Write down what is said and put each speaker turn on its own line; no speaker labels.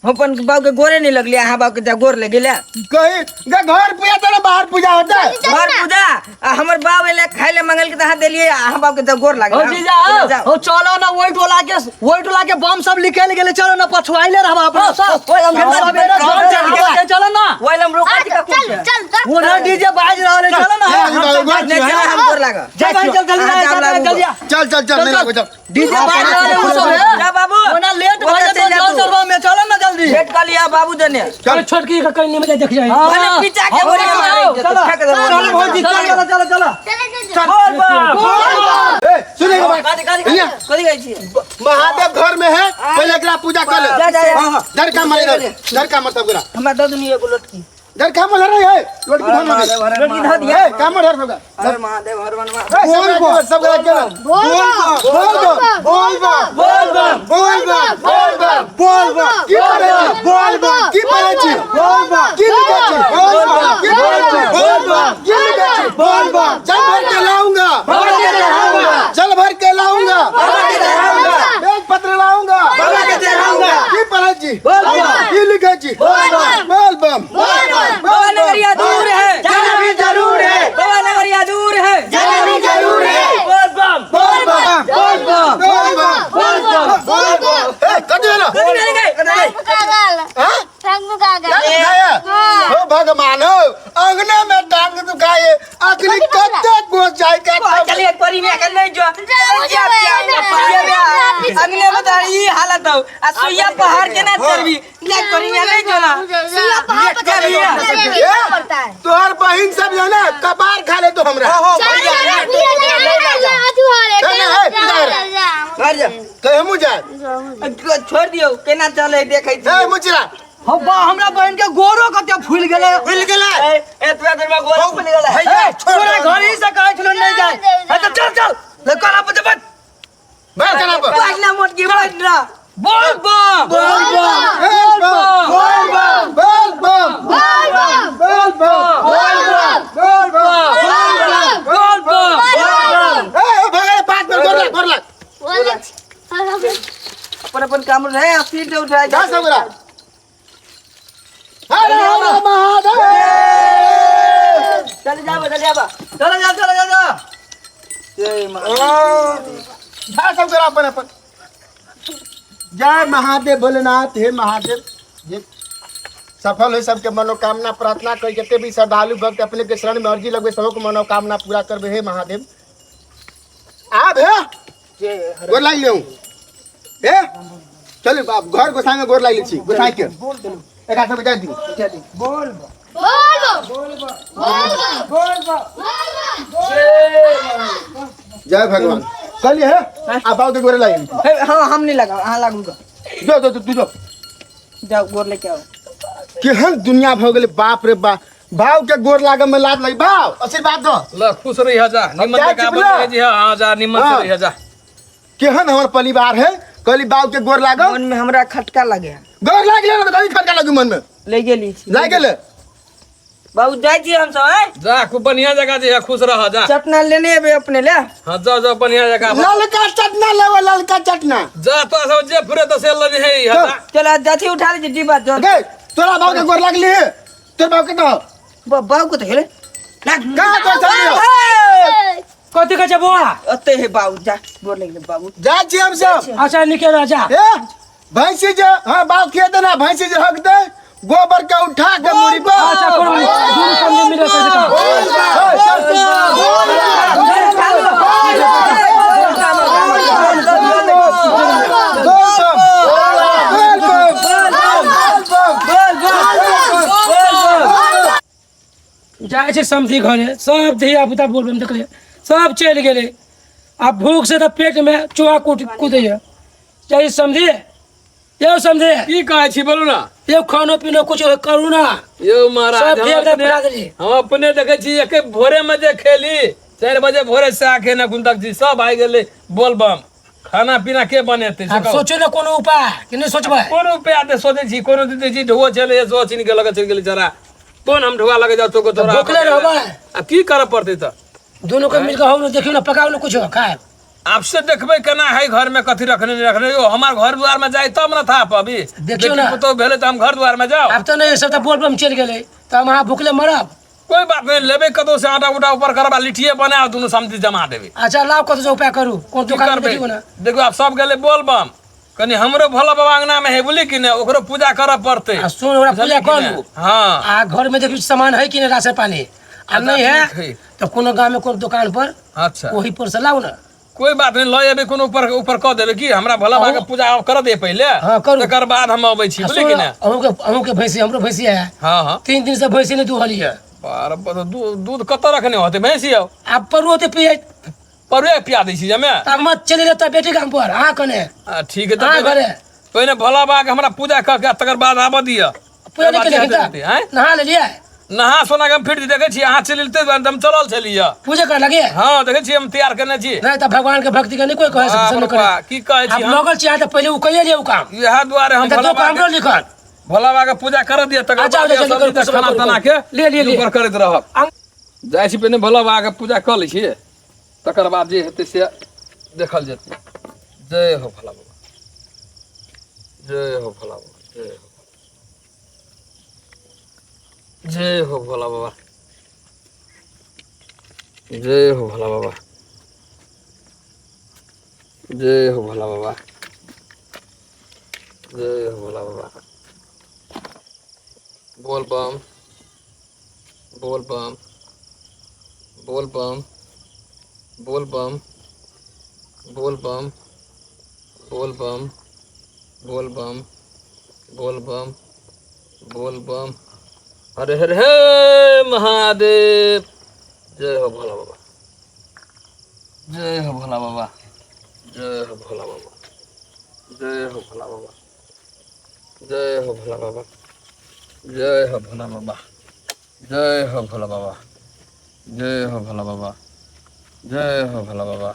हम अपन बाबू के गोरे नहीं लगले, अहाँ बाबू के जा गोर लग गेले।
कहीं गे घर पूजा तो ना बाहर पूजा होता है।
घर पूजा आ हमर बाप एले खाए ले मंगल के त अहाँ देलिए, अहाँ बाप के जा गोर लागल।
हो जीजा हो, हो चलो ना वही टोला के, वही टोला के बम सब निकल गेले, चलो ना पछुआइले रहब अपना सब।
ओए, हम
फिर सवेरे
चल,
चल,
चल,
चल, चलो ना।
ओए, हम रोका छी का
चल
कुछ?
चल चल।
वो ना डीजे बाज रहल है, चलो ना।
चल,
हम
चल,
सब
नहीं, चल, हम गोर लागल।
चल चल चल जल्दी
अहाँ
जा,
जाम लागू।
जल्दी आ।
चल चल चल, नहीं लागू, चल।
डीजे बाज रहल है उ सब है।
जा बाबू।
वो ना लेट
ओतऽ
भऽ जेतौ,
चलि जा
चल
तू।
चलबा में, चलो ना जल्दी।
भेंट कऽ लिअ बाबू जने।
चल।
छोटकी के कहीं नहीं देख जाए।
हाँ।
भने पीछा के
हाँ,
बोरी
हाँ,
मारे
चलो,
जेतौ, फेंक देबौ।
चल भौजी, चल चल चल चल।
चल
बोल बम।
ए, सुनिए बात।
कथी, कथी, कथी,
लिया।
कथी कहै छियै?
महादेव घर में है, पहले एकरा पूजा कर ले।
जा, जा, जा।
हाँ, हाँ, डर का मारे, डर डर का मत सब
हमरा दऽ दुनू एगो लोटकी।
डर का मत रहे है, लड़की धर लगे।
लोटकी धऽ दिअ।
ए, का मत धर सब।
हर महादेव हर मनवा।
बोल बोल सब गला के बोल बोल बोल बोल बोल बोल बोल बोल बोल की पढ़े छी? बोल बोल की पढ़े छी? बोल बोल की लिखे छी? बोल बोल की पढ़े छी? बोल बोल की लिखे छी? बोल बोल जल भर के लाऊंगा,
बाबा के चढ़ाऊंगा,
जल भर के लाऊंगा,
बाबा के चढ़ाऊंगा,
बेल पत्र लाऊंगा,
बाबा के चढ़ाऊंगा।
की पढ़े छी?
बोल बम।
की लिखे छी?
बोल बम।
बोल बम।
बाबा नगरिया दूर है,
जाना भी जरूर है।
बाबा नगरिया दूर है,
जाना भी जरूर है।
बोल बम।
बोल बम।
बोल बम।
बोल बम।
बोल बम।
बोल बम। ए, कट गेलो।
कथी भेल गै? कथी भेल?
हाँ?
टांग दुखा गेल।
टांग दुखाया? हो भगवान हो, अंगने में टांग दुखाए, अखनी कते गोस जाय के
ओ, चलिए परी में अखन नहीं जो। अंगने में तो ई हालत हो आ सुइया पहाड़ के ना चढ़बी जा परी में नहीं जो ना।
सुइया पहाड़ पर
जा भैया।
चढ़ना पड़ता है।
तोहर बहिन सब जो ना कपार खा ले तो हमरा।
चल चल पूजा जा अथु हरे
नहीं, नहीं, पूजा रे।
घर जा।
कहे हमहूँ जाए।
छोड़ दियौ केना चले देखै
ए
छी।
मुचरा
हो बा, हमरा बहन के गोरो कते फूल गेले।
मिल गेलै।
ए एतबा देर में गोरा फूल गेलै।
भैया छोड़
तोरा
दे।
घर ही से कहै छलो नहीं जाए। हे तो चल चल ले करा पर जब
बैठ कना पर।
बाजना मोटकी बाजना।
बोल बम।
बोल बम।
बोल बम। बोल बम। बोल बम। बोल बम।
बोल बम।
बोल बम।
बोल बम। बोल बम।
ए भगवान पाँच मिनट गोर लाग, गोर लाग।
अपन अपन काम रहे आ फिर से उठा
जा सब गोरा। हर हर महादेव।
चल जाबा चल जाबा।
चलो जा चलो जा जा।
जय मां।
जा सब गोरा अपन अपन। जय महादेव भोलेनाथ, हे महादेव जे सफल हो सबके मनोकामना प्रार्थना कर, जते भी श्रद्धालु भक्त अपने के शरण में अर्जी लगबे सबके मनोकामना पूरा करबे हे महादेव। आब हे गोर लागि लियौ। हे चलू बाप घर गोसाई में गोर लागि छी गोसाई के एक हाथ में जाय दियौ।
बोल बोल बोल बोल।
जय भगवान। कहलिए हे आ बाबू के गोर लागि।
हे, हाँ हम नहीं लगाओ, अहाँ लागू ग।
जो जो तू जो
जाओ गोर लेके आओ।
केहन दुनिया भ गेलै बाप रे बाप। भाव के गोर लागे में लाज लगी। भाव आशीर्वाद दो।
ल खुश रही जा, निमन
जाय
जगह
छी
पर जी। हाँ जा, निमन से
हाँ।
रही जा।
केहन हमर परिवार है। कहली बाबू के गोर लागो।
मन में हमरा खटका लगे।
गोर लाग गेलै ने, कभी खटका लगू मन में।
ले गेली छी।
लाग गेलै।
बाबू जाइ छी हम सब हैं?
जा खूब बढ़िया जगह जे है, खुश रह जा।
चटना लेने एबे अपने ले।
हाँ जा जा बढ़िया जगह पर।
ललका चटना लेबो, ललका चटना।
जा तो सब जे फिरे तो से लगे है,
चल।
जा।
चल जाथी उठा लीजिए डिब्बा चल।
गे तोरा बाबू के गोर लागली है, तोर बाबू के दो।
बाबू को तो हेले। लाग।
कहाँ तो चलियो?
कथी कहै छै बौआ?
ओते हे बाबू जा गोर लागि गेलै बाबू।
जा छी हम सब।
अच्छा निकल जा।
ए भैंसी जे, हाँ बाबू खिया देना, भैंसी जे हक दे गोबर के उठा के मुड़ी पर।
अच्छा कोनो नहीं, दुनू समझे मिले कैसे काम।
ए, चल। बोल बम। बोल बम। बोल बम।
जाइ छै समधी घरे, सब धिया पुता बोलबम देखलियै सब चलि गेलै। आ भूख से तऽ पेट में चूहा कूदैया। जाइ समधी, यौ समधी।
की कहै छी बोलू ना।
यौ खानो पीनो कुछ करू ना।
यौ महाराज,
सब धिया पुता पिला देलियै।
हम अपने देखै छी एके भोरे में जे खेली 4 बजे भोरे से आखे न गुंतक जी सब आइ गेलै बोलबम। खाना पीना के बनेतै से
आब
कहू।
सोचू ने कोनो उपाय कि नहि सोचबै?
कोनो उपाय तऽ सोचै छी, कोनो दिन देखै छी ढुआ चलै सो छीन के लगे चलि गेलै चरा। कोन हम ढुआ लगे जाउ तो तोरा
भूखले रहबै।
आ की करऽ पड़तै तऽ?
दुनू के मिलके हम देखियौ ने, पकाउ ने कुछो खायब।
आब से देखबै केना है घर में कथी रखने नहीं रखने यो हमार घर द्वार में जाए तब ना था अभी।
देखियौ ना।
बेटी पुतोह भेलै तऽ हम घर द्वार में जाओ।
आब तऽ नहि, सब तऽ बोलबम चलि गेलै, तऽ हम अहाँ भुखले मरब।
कोई बात नहीं, लेबै कतौ से आटा उटा ऊपर करब आ लिट्टिए बनायब, दुनू समझी जमा देबै।
अच्छा लाउ, कतौ से उपाय करू, कोन
की
दोकान
करबै?
देखियौ ना।
देखियौ आब सब गेलै बोलबम, कनि हमरो भोला बाबा अंगना में है बुझली कि नहि, ओकरो पूजा करऽ पड़तै।
आ सुन, ओकरा पूजा
बुझलियै कि
करू।
नहि? हँ।
आ घर में देखियौ सामान है कि नहि, राशन पानी आ नहीं है
ठीक है।
तऽ कोनो गाँव में कोनो दुकान पर
अच्छा
ओही पर से लाउ ना।
कोई बात नहीं, लऽ एबै कोनो ऊपर ऊपर कऽ देबै की, हमरा भोला बाबा के पूजा करऽ दे पहिले।
हँ, करू।
तकर बाद हम अबै छी,
आ
बुझली कि
सुन,
नहि?
अहूँके अहूँके भैंसी, हमरो भैंसी है।
हँ हँ।
3 दिन से भैंसी नहि दुहली है।
बारह दूध कतऽ रखने होतै भैंसी? आउ
आब परू होते पिए।
परुए पिया दै छी जमे।
तब मत चलि जेतै बेटी गाम पर अहाँ कने।
आ, ठीक है।
अहाँ
तऽ
घरे
पहिने भोला बाबा के हमरा पूजा कऽ के तकर बाद आबऽ दिअ।
पूजा नहि केलियै
आँय?
तऽ नहा लेलियै?
नहा सोना के हम फिर देखै छी, अहाँ चलि एलियै ताहि हम चलल छलियै।
पूजा करे लगे?
हँ, देखै छी हम तैयार केने छी।
नहि तऽ भगवान के भक्ति के नहि कोई कहै
बाप
छै।
रे बा, की कहै छी
आब
हम?
लगल छी अहाँ तऽ पहिले उ कहिए लिअ उ काम।
इएह दुआरे हम
तऽ
भोला
दो
बाबा
काम
के
लिखल।
भोला बाबा के पूजा करऽ दिअ, तकर
अच्छा,
बाद
अच्छा,
सब
करू,
चीज
करू,
खाना
करू,
ताना
करू।
के
ले, ले, ले।
ऊपर करैत रहब। जाइ छी, पहिने भोला बाबा के पूजा कऽ लै छी, तकर बाद जे हेतै से देखल जेतै। जय हो भोला बाबा, जय हो भोला बाबा, जय हो, जय हो भोला बाबा, जय हो भोला बाबा, जय हो भोला बाबा, जय हो भोला बाबा। बोल बम, बोल बम, बोल बम, बोल बम, बोल बम, बोल बम, बोल बम, बोल बम, बोल बम, हरे हरे हे महादेव। जय हो भोला बाबा, जय हो भोला बाबा, जय हो भोला बाबा, जय हो भोला बाबा, जय हो भोला बाबा, जय हो भोला बाबा, जय हो भोला बाबा, जय हो भोला बाबा, जय हो भोला बाबा।